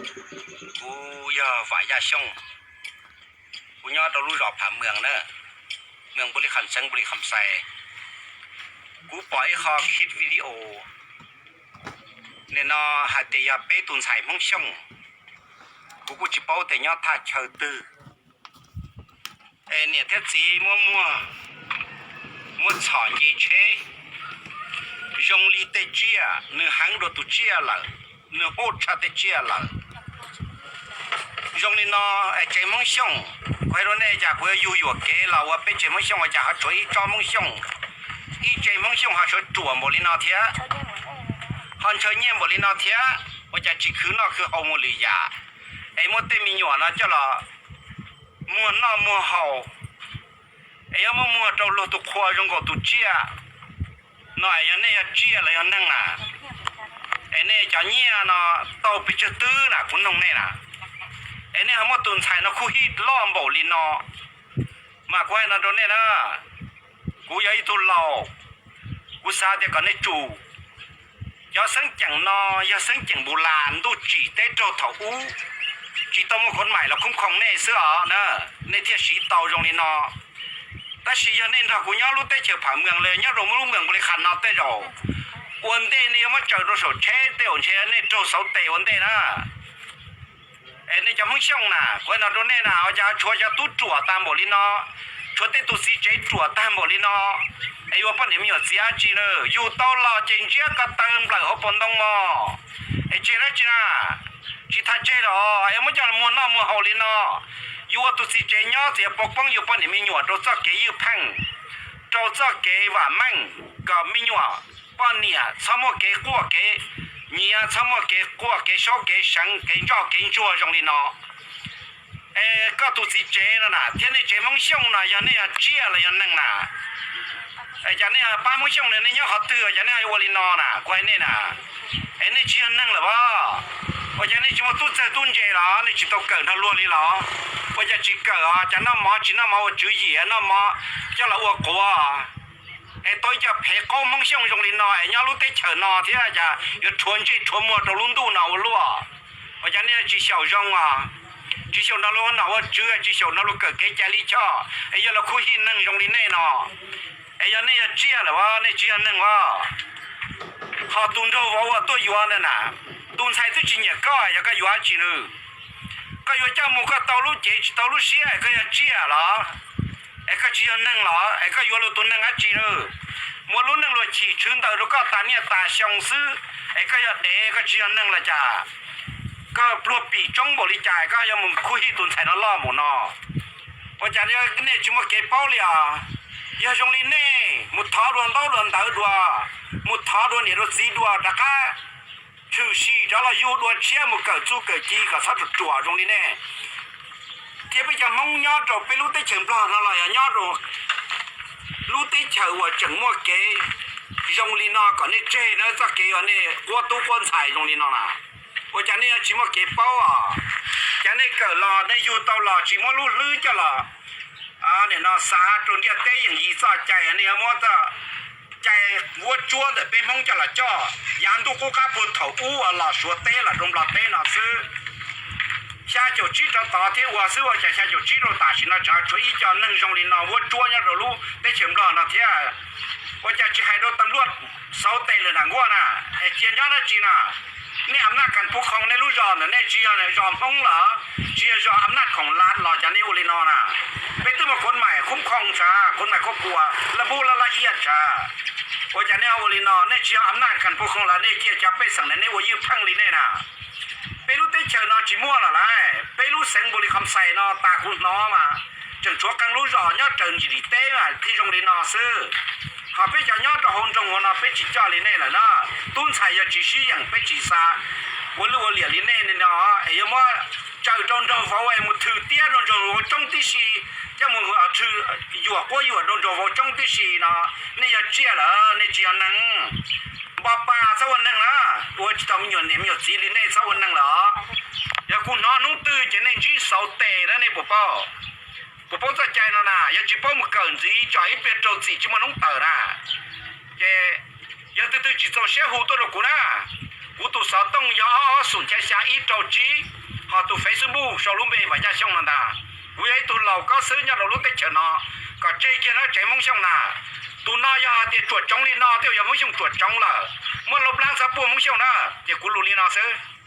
Kuv yog Vam Yaj Xyooj, kuv nyob rau lub zos Phav Mws na, mws Npu Li Kham Xeev, Npu Li Kham Xais. Kuv pom ib qho khib video nim no hais tias yog peb tus ntxhais Hmoob Xyooj, kuv kuj tsis paub tias nyob thaj chaw twg. Es niam thiab txiv muab muag, muab txhom nce tsheb, zoo li tej tsiaj, nws heev dua tus tsiaj lawm, nws hub tshaj tej tsiaj lawm. Zoo li no, es tsev Hmoob Xyooj, kuv hais rau nej, cas kuv yuav yug yuam kev los ua peb tsev Hmoob Xyooj ua cas ho tshuav ib tsob Hmoob Xyooj, ib tsev Hmoob Xyooj ho sawv ruam npaum li no thiab, ho ntshaw nyiaj npaum li no thiab, ua cas tsis khwv noj khwv haus mus lwm yam, es muab tej me nyuam no coj los muag noj muag haus, es yuav muab muag rau luag tus qhua zoo nkaus tus tsiaj no, es yog nej yog tsiaj los yog neeg na? Es nej cov nyiaj no tau pes tsawg twb na, kuv noog nej na? Es nej ho muab tus ntxhais no khuj hij loj npaum li no, mas kuv hais no rau nej na, kuv yog ib tug laus, kuv xav tias kom nej tsum. Cov xeeb ceem no yog xeeb ceem npus las ntuj tsim teb raug thaum ub, tsis tau muaj khov maim los khoob khoo nej xwb os na, nej thiaj siv tau zoo li no. Tab sis yog nej nrog kuv nyob lub teb chaws Phav Mws los nyob rau lub mws Npu Li Kham no tej zaum ua ntej nej yuav muab tsaws rau saum tsheb tej zaum ntshe nej raug xauv tes ua ntej na. Es nej cov Hmoob Xyooj na, kuv hais no rau nej na, ua cas tshuav cov tub ruam tag npaum li no, tshuav tej tus txiv tsev ruam tag npaum li no, es yuav poj niam me nyuam txiv dab tsi na? Yug tau los ces ntsiab ko taw nplawm hauv paus ntoo mog, es tseg dab tsi na? Tsis tas tseg los es muab coj los muag noj muag haus li no. Yus ua tus txiv tsev nyob txiav pov poob yus poj niam me nyuam rau txoj kev ywj pheej, rau txoj kev vam meej, kom me nyuam poj niam txhob muaj kev quaj kev nyiav, txhob muaj kev quaj kev saub kev seev kev ntsoj kev ntsuag zoo li no. Es koj tus txiv tsev no na thiab nej tsev Hmoob Xyooj no yog nej yog tsiaj los yog neeg na? Es cas nej pab Hmoob Xyooj no nej nyob qhov twg cas nej ua li no na? Kuv hais nej na, es nej tsis yog neeg lawm as? Ua cas nej tsis muaj tub txawg tub ntse los nej tsis tau kawm nrog luag li los? Ua cas tsis kawm os? Cas noj mov tsis noj mov ua tswv yim, noj mov coj los ua quav? Es tau ib co phev qaub Hmoob Xyooj zoo li no es nyob lub teb chaws no thiab cas yuav rhuav ntsej rhuav muag rau lub ntuj no ua luaj? Ua cas nej tsis xyaum zoo os? Tsis xyaum nrog luag ua nom ua tswv, tsis xyaum nrog luag kawm kev cai lij choj, es yog luag khuj hij neeg zoo li nej no. Es yog nej yog tsiaj lawm as, nej tsis yog neeg as? Ho tus nraug vauv uas tuaj yuav ntawd na, tus ntxhais twb tsis nyiam koj, yog koj yuav dab tsi nws? Koj yuav coj mus koj tau lub cev tsis tau lub siab, koj yog tsiaj los? Es koj tsis yog neeg los? Es koj yuav luag tus neeg dab tsi nws? Muaj lub neej luag chim tshwv ntawm rau koj tas niaj tas xyoo xwb, es koj yog dev, koj tsis yog neeg los cas? Koj pluag pim tsoob npaum li cas koj yuav mus khuj hij tus ntxhais no loj npaum no? Ua cas nej tsis muaj kev paub li os? Yog zoo li nej mus thov dua ntaub dua ntawv dua, mus thov dua niam dua txiv dua rov qab tshwm sim rov los yug dua tshiab mus kawm txuj kawm ci kom txhob ruam ruam zoo li nej. Thiab peb cov Hmoob nyob rau peb lub teb chaws Nplog no los yog nyob rau lub teb chaws uas tseem muaj kev zoo li no kom nej tseg na, txoj kev uas nej quab tub quab ntxhais zoo li no na. Ua cas nej yuav tsis muaj kev paub os? Cas nej kawm los nej yug tau los tsis muab lub hlwb coj los nim no xav rau ntiaj teb yeem yim txoj cai, nej yuav muab txoj cai vuab tsuab ntawm peb Hmoob coj los coj yav ntuj qub qab puag thaum ub uas los Suav teb los rau Nplog teb no xwb. Xya caum tsib rau tod thiab ua xwb, ua cas xya caum tsib rau tam sim no tseem tshuav ib co neeg zoo li no vuab tsuab nyob rau lub teb chaws Nplog no thiab? Ua cas tsis hais rau tas luaj xauv tes lawm na, nkuaj na? Es cia nyob dab tsi na? Nej am naj kas pub khoo nej lub zos ntawm nej tsis yog zos Hmoob los, tsis yog zos am naj khoom lav los cas nej ua li no na? Peb twb muaj khov maim khoob khoo tsav, khov maim khov khuas laj npub laj laj iaj tsav, ua cas nej ua li no? Nej tsis yog am naj kas pub khoo los nej cia cov pej xeem na nej ua ywj pheej li nej na. Peb lub teb chaws no tsis muaj lawm lauj, peb lub xeev Npu Li Kham Xais no tas kuv hnov mas tseem tshuav qee lub zos nyob raws ntsis li teb mas thiaj zoo li no xwb. Ho peb cov nyob rau hauv nroog hauv no peb tsis coj li nej lawm na. Tub ntxhais yog tsis sib yeem peb tsis xa ua lwj ua liam li nej no, es yuav muab tsaws rau nraug vauv es mus thwm tiab rau nraug vauv coob tib si, coj mus thwm yuam quab yuam rau nraug vauv coob tib si no. Nej yog tsiaj lawm, nej tsis yog neeg. Npo pa txhob ua neeg na, ua tsis tau me nyuam niam me nyuam txiv li nej txhob ua neeg lawm. Yog kuv hnov hnub twg ces nej ntsib xauv tes na, nej puas paub? Puas paub txoj cai no na? Yog tsis paub mus kawm ntxiv tso, ib pliag raug txim tsis muaj hnub tawm na. Ces yog twg twg tsis txaus siab hu tuaj rau kuv na, Kuv tus xov tooj yog ob ob xoom xya xya ib rau tsib, ho tus Facebook sau lub npe Vam Yaj Xyooj no ntag. Kuv yog ib tug laus kob xwb nyob rau lub teb chaws no, kom tseg kiag no tsev Hmoob Xyooj na. Tus no yog hais tias tsuam tsoov li no twb yog Hmoob Xyooj tsuam tsoov lawm, muab lub plab txhob puag Hmoob Xyooj na, ces kuv lus li no xwb.